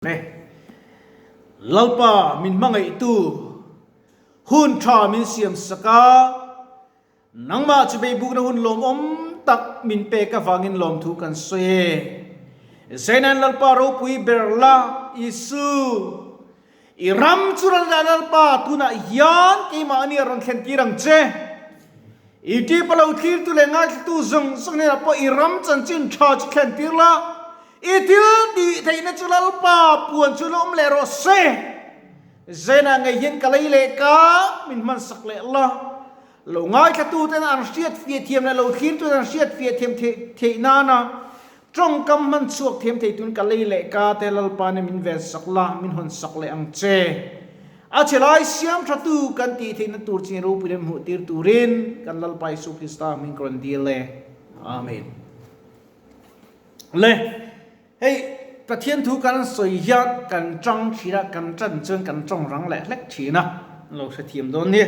E. Lalpa min hmangaihtu hun tha min siam sak a, nangmah chu beibukna hun lawmawm tak min pek avangin lawmthu kan sawi e. Zainan Lalpa ropui ber la, Isu, i ram chu ral la Lalpa, tunah hian keimahni a rawn thlen tir ang che. I tipa lo thlirtu leh ngaithlatu zawng zawng hnenah pawh i ram chanchin tha chu thlen tir la, I thil tih theihna chu Lalpa puan chu la awm leh rawh se. Zenah ngei hian ka lei leh ka min hman sak leh la. Lo ngaithlatuten an hriat fiah thiam leh lo thlirtuten an hriat fiah thiam theih nana tawngkam hman chhuak thiam thei tun ka lei leh ka te Lalpa nen min ven sak la, min hawn sak leh ang che. A chhe lai siam thatu kan tih theihna tur chin ropui leh hmuh tir turin kan Lalpa Isu Krista hming ka rawn dil e. Amen. Le, hei Pathian thu kan sawi hian kan tang thin a, kan tan chuan kan tawng rang leh hlek thin a, an lo hrethiam dawn nia.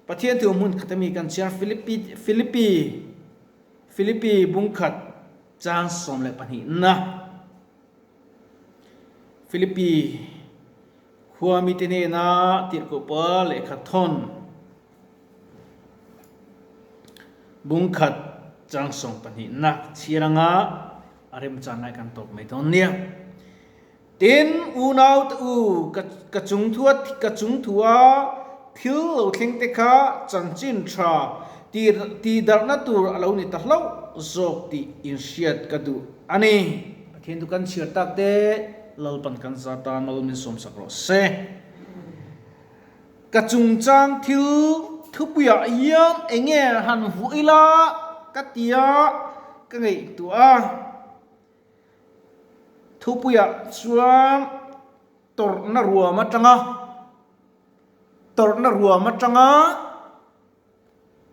Pathian thu hmun khat ami kan chhiar Philippi Philippi Philippi bungkhat chang 12 na. Philippi khua mite hnena tirhkoh pa lehkha thawn Bungkhat chang 12 nak chhiar anga a remchan lai kan tawp mai dawn nia. Tin, unau te u, ka ka chung thua ka chung thua thil lo thleng te kha chanchin tha ti ti darhna tur a lo ni ta hlauh zawk tih inhriat ka duh a ni. Pathian chu kan chhiar tak te Lalpan kan za tan mal min sawmsak rawh se. Ka chungchang thil thupuiah hian eng nge han vuah ila ka tia ka ngaihtuah a, thupuiah chuan tawrhna ruam atanga tawrhna ruam atanga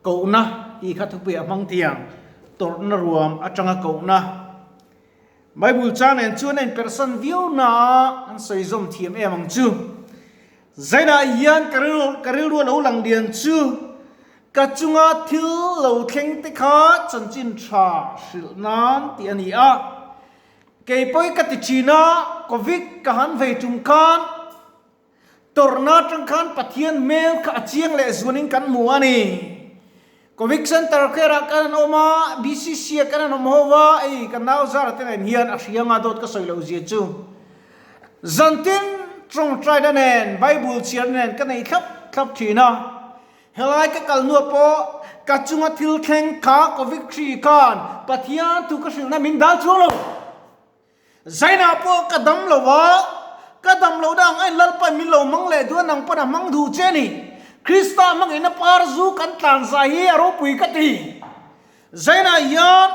kohna tih kha thupuiah hmang thiang tawrhna ruam atanga kohna Bible chang nen chuan a inperhsan viau na a, an sawi zawm thiam em ang chu. Zainah hian ka rilru ka rilru a lo lang lian chu ka chunga thil lo thleng te kha chanchin tha hrilh nan tih a ni a. Kei pawh hi ka ti thin a, Covid ka han vei tum khan Tawrhna atang khan Pathian hmel kha a chiang leh zuanin kan hmu a ni. Covid Center kherah kan an awm a, BCC ah kan an awm ho va, ei ka nau zara te nen hian a hria nga dawt ka sawi loh zia chu. Zantin tawngtaina nen, Bible chhiarna nen ka nei thlap thlap thin a. Helai ka kal hnuah pawh ka chunga thil thleng kha Covid hri khan Pathian thu ka hrilhna min dal chuang lo. Zainah pawh ka dam lo a, ka dam loh dang ain Lalpain min lo hmang leh duh a, nang pawn a hmang duh che a ni. Krista hmangihna par zu kan tlan zai hi a ropui ka ti. Zainah hian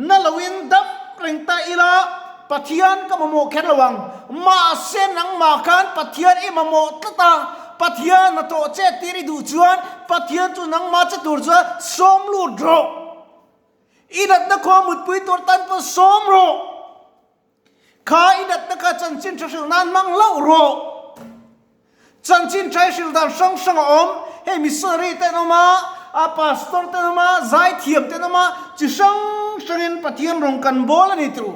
na loin dam reng ta ila Pathian ka mamawh kher lo ang. Mahse nangmah khan Pathian i mamawh tlat a, Pathian hnathawh che tir i duh chuan Pathian chu nangmah che tur chuan sawm lut rawh. I natna khaw mutpui tur tan pawh sawm rawh. Kha i natna kha chanchin tha hrilh nan hmang hlauh rawh. Chanchin tha i hrilh dan hrang hrang a awm. Hei missionary te an awm a, a pastor te an awm a, zaithiam te an awm a, chi hrang hrangin Pathian rawng kan bawl a ni tih.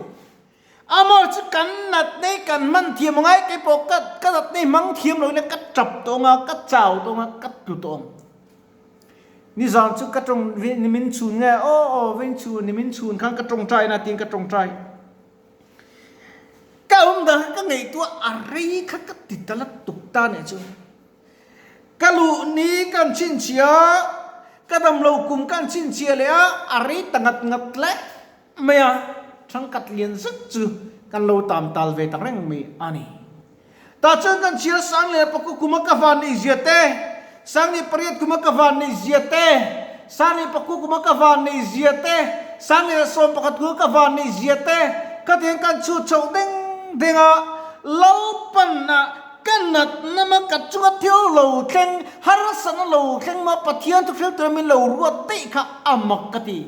Amor chu kan natna hi kan hman thiam angai keipawh ka ka natna hi hmang thiam lo ila ka tap tawh ang a, ka chau tawh ang a, ka tlu tawh ang. Nizan chu ka tawng nimin chhun nge aw aw veng chhun nimin chhun khan ka tawngtai na tiin ka tawngtai. Ka awm dan kha ka ngaihtuah a rei kha ka ti ta la tuk ta nih chu. Ka luh ni kan chhinchhia ka damlo kum kan chhinchhia leh a a rei ta ngat ngat hle. mai a, thangkhat lian zet chu kan lo tam tal ve ta reng mai a ni. Tah chuan kan chhiar sang leh pakua kuma ka van nei zia te, sang leh pariat kuma ka van nei zia te, sang leh pakua kuma ka van nei zia te, sang leh 11 kuma ka van nei zia te, khatiang kan chhut chhoh deng deng a, Lalpan a ka natna ma ka chunga thil lo thleng, harsatna lo thleng ma Pathian thu hrilh tura min lo ruat daih kha a mak ka ti.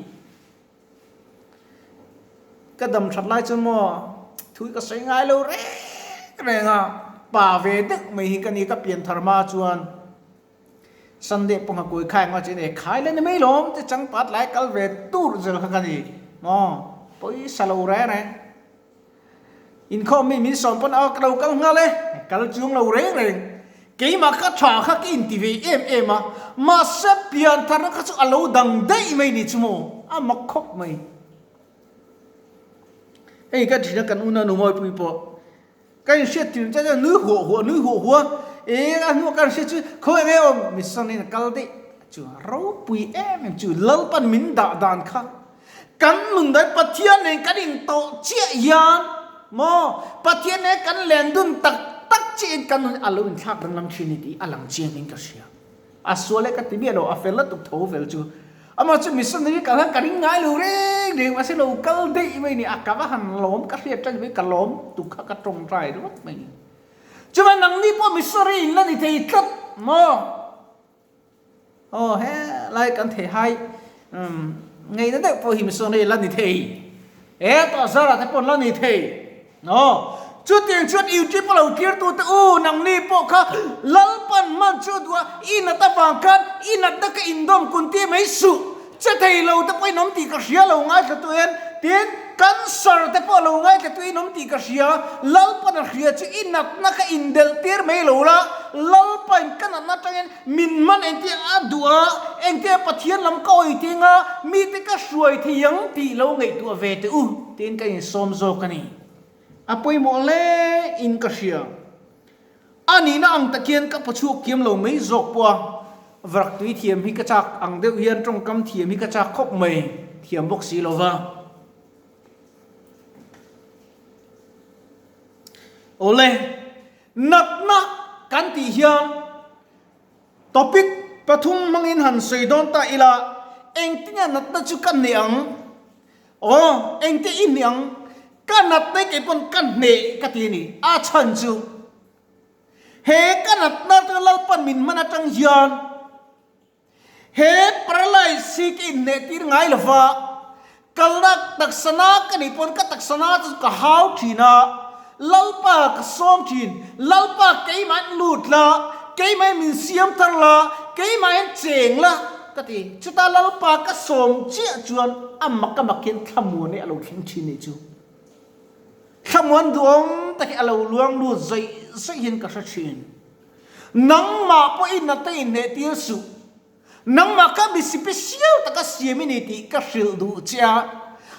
Ka dam that lai chuan maw thui ka sawi ngai lo reng reng a, pa ve deuh mai hi ka ni ka pian thar hma chuan Sunday pawh nghakuai khai ang a chuan e khai la ni mai lawm ti chang pat lai kal ve tur zel kha ka ni maw pawisa lo reng reng. Inkhawm mi min sawm pawn a ka lo kal nghal e, kal chuang lo reng reng. Keimah kha tha kha ka inti ve em em a, mahse piantharna kha chu a lo dang daih mai ni chu maw, a mak khawp mai. Hei ka thina kan unau nu Mawipui pawh ka inhriat tir chuan nui huah huah nui huah huah e a hnuah ka hriat chu khawi enge awm mission in a kal daih chu ropui em em chu Lalpan min dah dan kha Kan nun daih Pathian nen kan intawh chiah hian maw Pathian nen kan len dun tak tak chiah in kan nun a lo inthlak danglam thin ni tih a lang chiang in ka hria. A sual e ka ti miah lo, a fel lutuk tho vel chu. Amah chu missionary kal khan ka ring ngai lo reng reng mahse lo kal daih mai ni a, ka va han lawm ka hriat tan mai ka lawm tuk kha ka tawngtai ringawt mai ni. Chuan nangni pawh missionary in la ni thei tlat maw? Aw he lai kan thei hai umm ngeina deuh pawh hi misawn hei la ni thei e tawh zara te pawh la ni thei aw chutiang chuan youtube a lo clear tu te u nangni pawh kha lalpan hman chu duh a i nat avang khan i natna ka indawm kun tir mai suh Che thei lo te pawh in awm tih ka hria lo ngaithla tu en, tin cancer te pawh lo ngaithla tu in awm tih ka hria, Lalpan a hria chu i natna kha indelh tir mai lo la, Lalpa in ka natna atangin min man engtia a duh a, engtia Pathian lam ka awi thei anga mite ka hruai thei ang tih lo ngaihtuah ve teh u tiin ka insawm zawk a ni. A pawimawh hle in ka hria. A nihna ang tak hian ka pawchhuak thiam lo mai zawk pawh a, vrak tui thiam hi ka chak ang deuh hian tawngkam thiam hi ka chak khawp mai, thiam bawk si lo va. Awle, natna kan tih hian topic pathum hmangin han sawi dawn ta ila, engtinge natna chu ka hneh ang? Aw, engte i hneh ang? Ka natna hi kei pawn ka hneh ka ti a ni. A chhan chu he ka natna atanga Lalpan min hman atang hian he paralyze hi ka inhneh tir ngai lo va, kalna taksana ka nih pawn ka taksana chu ka hau thin a, Lalpa ka sawm thin, Lalpa keimahin lut la, keimahin min siam thar la, keimahin cheng la ka ti. Chuta Lalpa ka sawm chiah chuan a mak a mak hian thlamuan hi a lo thleng thin nih chu. Thlamuan duhawm tak hi a lo luang lut zawih zawih hian ka hre thin. Nangmah pawhin nata inhneh tir suh. Nangmah kha mi sipisial taka siam i ni tih ka hrilh duh che a,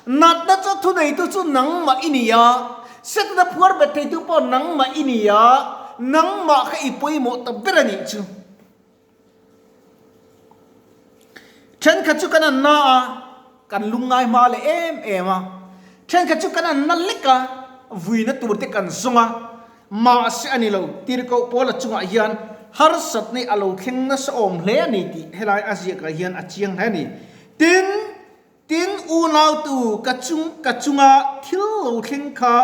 natna chu thuneitu chu nangmah i ni a, Setana phuar bet theitu pawh nangmah i ni a, nangmah kha i pawimawh ta ber a nih chu. Thenkhat chu kan an na a, kan lungngai hma leh em em a, thenkhat chu kan an na lek a, vuina tur te kan zawng a, Mahse a ni lo, tirhkoh Paula chungah hian harsatna a lo thleng nasa awm hle a ni tih helai a ziakah hian a chiang hle a ni. Tin, tin unautu ka chung ka chunga thil lo thleng kha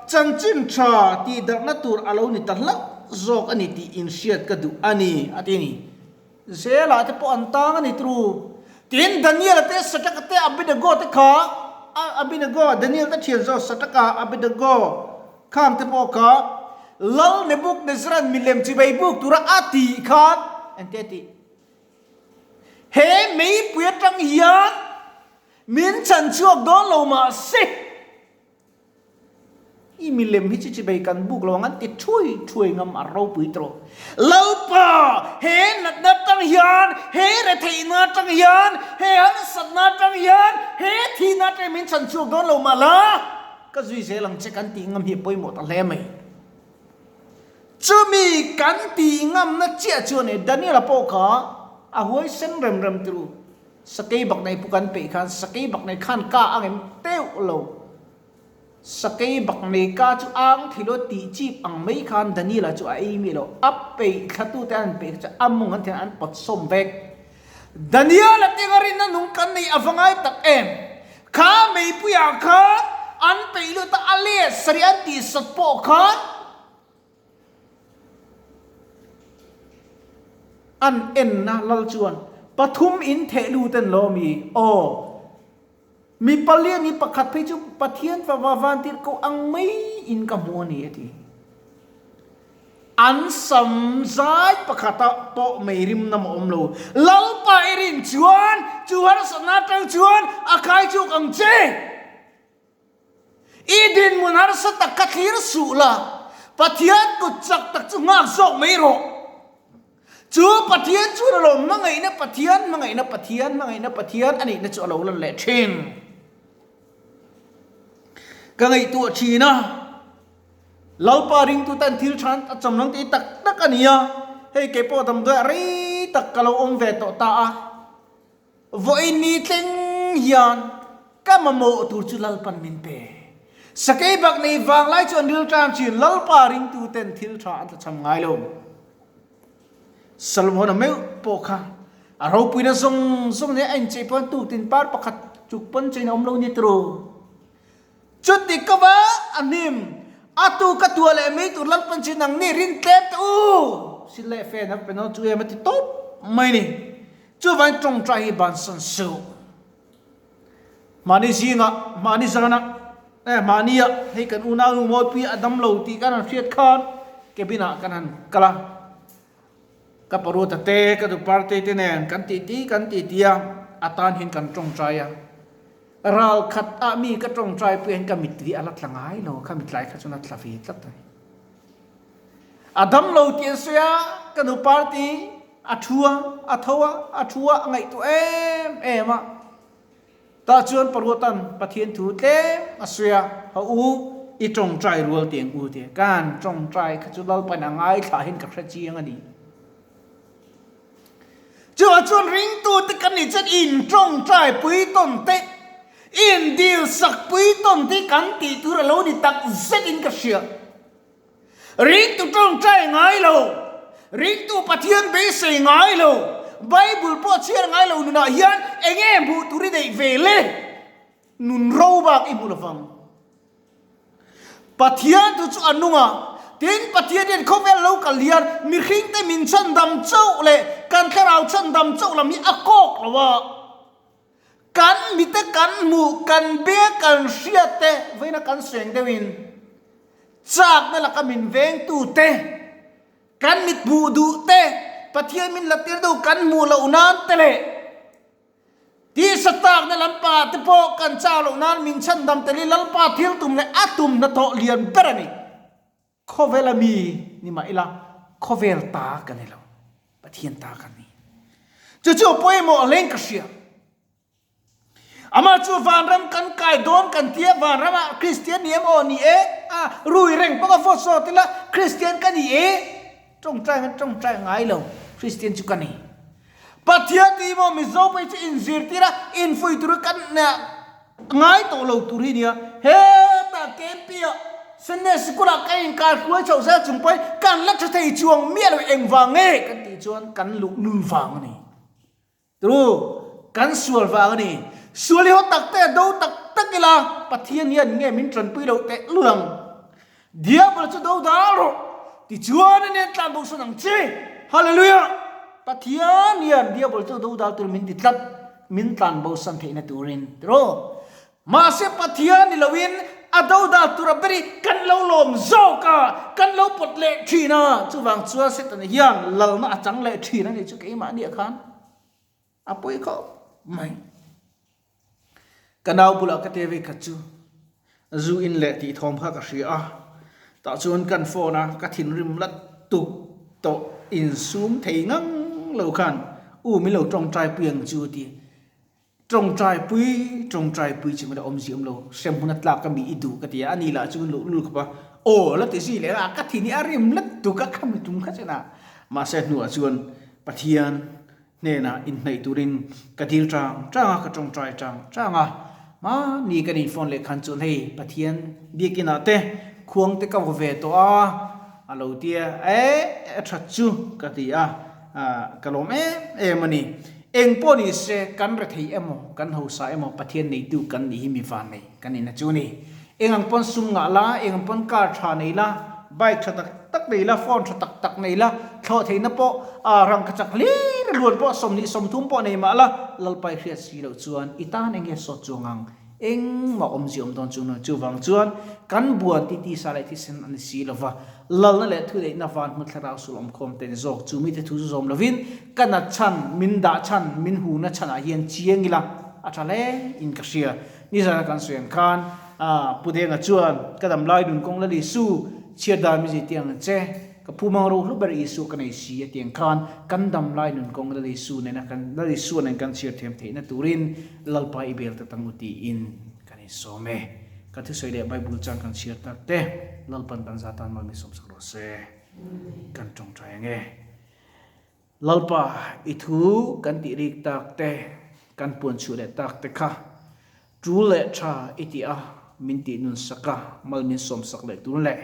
chanchin tha tihdarhna tur a lo ni ta hlauh zawk a ni tih inhriat ka duh a ni, a ti a ni. Zela te pawh an tang a ni tru. Tin, Daniela te, Sadraka te, Abednego te kha, Abednego, Daniel te thian zawk Sadraka, Abednego, Khang te pawh kha Lal Nebuchadnezzar-a'n milem chibai buk tura a tih khan engte a tih? He meipui atang hian min chhan chhuak dawn lo mahse i milem hi chu chibai kan buk lo ang an ti thuai thuai ngam a ropui tawh. Lalpa, he natna atang hian, he retheihna atang hian, he harsatna atang hian, he thihna atang hian min chhan chhuak dawn lo mahla, Ka zui zel ang che kan tih ngam hi a pawimawh ta hle mai. Chumi kan tih ngamna chiah chuan e Daniel-a pawh kha a huaisen rem rem tiru. Sakei bak nei pu kan peih khan sakei bak nei khan ka ang em teuh lo. Sakei bak nei ka chu ang thei lo tih chip ang mai khan Daniel-a chu a ei mi lo. A peih thlatute an peih kha chu a mawng an thian an pawt sawm vek. Daniel-a tinga rinna nung kan nei a va ngai tak em? Kha meipuiah khan an peih lut a, a let sarih an tihsat pawh khan an enna lal chuan pathum in theh lut an lo mi? Aw, mi palian hi pakhat phei chu Pathian fapa vantirhkoh ang mai in ka hmu a ni a ti. An sam zai pakhata pawh mei rim nam a awm lo. Lalpa i rin chuan chu harsatna atang chuan a khai chuk ang che. I dinhmun harsa tak kha thlir suh la, Pathian kut chak tak chu nghak zawk mai rawh. Chu Pathian chuan a lo hmangaihna Pathian, hmangaihna Pathian, hmangaihna Pathian a nihna chu a lo lan leh thin. Ka ngaihtuah thin a, Lalpa ringtu tan thil tha a cham lang tih tak tak a ni a, hei kei pawh damdawi a rei tak ka lo awm ve tawh ta a. Vawiin ni thleng hian ka mamawh tur chu Lalpan min pe. Sakei bak nei vang lai chuan ril tan thin Lalpa ringtu ten thil tha an tlachham ngai lo. Salmona meuh pawh kha a ropuina zawng zawng nen a inchei pawn tuktin par pakhat chuk pawn chein a awm lo ni turu. Chuti ka va a hnim a tu ka tua leh mai tur Lalpan chu nang ni rin tlem teh u sin leh fen a pe nawn chu em a ti tawp mai ni. Chuvangin tawngtai hi bansan suh. Mahni zingah, mahni zanah, eh mahnia hei kan unau nu Mawipui a dam lo tih kan han hriat khan cabin ah kan han kal a. Ka paruata te, ka duparte te nen kan titi kan titi a, a tan hian kan tawngtai a. Ral khat ah mi ka tawngtai pui hian ka mitli a la tla ngai lo, kha mitlai kha chuan a tla ve tlat a ni. A dam lo tih an sawi a, ka nu party a thu a, a tho a, a thu a, a ngaihtuah em em a. Tah chuan Paruatan Pathian thu tlem a sawi a, Ha u, i tawngtai rual teng u tia. Kan tawngtai kha chu Lalpain a ngaithlahin ka hre chiang a ni. Chuvang chuan ringtute kan nih chuan intawngtai pui tawn te, indilsak pui tawn te kan tih tur a lo ni tak zetin ka hria. Ringtu tawngtai ngai lo, ringtu Pathian beisei ngai lo, Bible pawh chhiar ngai lo nunah hian enge hmuh tur i neih ve le? Nun ro bak i hmu lovang. Pathian tu chu a nung a, tin Pathian hian khawvel lo kal hian mihringte min chhandam chauh leh kan thlarau chhandam chauh lam hi a kawk lo a. Kan mite kan hmuh, kan bia kan hriat te vawiina kan seng deuhin chakna laka min vengtu te, kan mit hmuh duh te, Pathian min la tir deuh kan hmuh loh nan te leh Tisa takna lampa te pawh kan chau loh nan min chhandam tel i Lalpa thil tum leh a tum hnathawh lian ber a ni. Khawvela mi ni mah ila khawvel ta ka ni lo, Pathian ta ka ni. Chu chu a pawimawh hleng ka hria. Amah chu vanram kan kai dawn kan tia vanramah Kristian ni em aw ni e, a rui reng bawk a vawt sawt ila Kristian ka ni e. Tawngtai ngan tawngtai ngai lo, Kristian chu ka ni. Pathian tih maw Mizo pawh hi chu inzirtir a, infui tur kan ngai tawh lo tur hi nia. Hetah KMP-ah Sunday Sikul-ah ka inkar hruai chhoh zel chung pawhin kan la tha thei chuang miah lo engvang nge kan tih chuan kan luh lul vang a ni. Tru, kan sual vang a ni. Sual hi haw tak tak a do tak tak ila Pathian hian nge min tanpui loh teh lul ang. Diabol chu do dal rawh, tichuan a nen tlan bo sawn ang che. Hallelujah! Pathian hian diabol chu do dal tur min ti tlat, min tlan bo san theihna turin. Tiraw? Mahse Pathian ni loin a do dal tura ber hi kan lo lawm zawk a, kan lo pawt leh thin a, chuvang chuan Setana hian lalna a chang leh thin a nih chu keimahniah khan a pawi khawp mai. Ka nau bulah ka te vei khat chu zu in leh tih thawm kha ka hria a, tah chuan kan phone a, ka thinrim lat tuk tawh insum thei ngang lo khan u min lo tawngtai pui ang chu ti. Tawngtai pui, tawngtai pui chu mila awmzia awm lo, hrem hmun a tlak ka mi i duh ka ti a, ani lah chu luh lul khawp a, aw la ti zui leh a, ka thin hi a rim lat tuk a, ka mi tum kha chen a, mahse hnuah chuan Pathian hnenah inhnaih turin ka dil chang chang a, ka tawngtai chang chang a, mahni kan in phone leh khan chuan hei Pathian biakinah te khuang te ka vaw ve tawh a, a lo tia, e a that chu ka ti a, ka lawm em em a ni. Eng pawh ni se, kan rethei emaw, kan hausa emaw Pathian neitu kan nih hi mi van nei kan ina chu a ni. Eng ang pawn sum ngah la, eng ang pawn car tha nei la, bike tha tak tak nei la, phone tha tak tak nei la, thlawh theihna pawh rangka chak hlir a luan pawh 20 30 pawh nei mah la, Lalpai hriat si loh chuan i tan enge sawt chuang ang? Engmah awmzia awm dawn chu chuvang chuan kan buan ti tisa leh thisen a ni si lova, lalna leh thuneihna van hmu thlarau sul awmkhawm ten zawk chu mite thu zu zawm lovin ka nat chhan, min dah chhan, min huna chhanah hian chiang ila a tha hle in ka hria. Nizana kan sawi ang khan. Pu Denga chuan, Ka dam lai nun kawng Lal Isu, chhiar dan mi zirtir ang che, ka phu mang ro hlu ber Isua ka nei si a tiang khan kan dam lai nun kawng Lal Isu nena kan Lal Isua nen kan chhiar thiam theihna turin Lalpa i bel ta tang u tiin kan insawm e. Ka thusawi leh Bible chang kan chhiar tak te Lalpan kan za tan mal min sawmsak rawh se. Kan tawngtai ang e. Lalpa, i thu kan tih rik tak te, kan puan chhuah leh tak te kha tul leh tha i tih a, min tih nun sak a, mal min sawm sak leh tur leh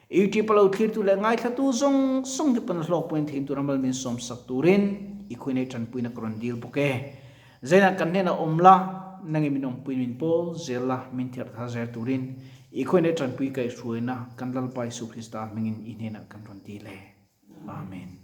YouTube a lo thlirtu leh ngaithlatu zawng zawng te pawn hlawk pawhin theih tura mal min sawm sak turin i khuinei tanpuina ka rawn dil bawk e. Zainah kan hnenah awm la, nangin min awmpui min pawl zel la, min thiarh thar zel turin i khuinei tanpui kaihhruaina kan Lalpa Isu Krista hmingin i hnenah kan rawn dil e. Amen.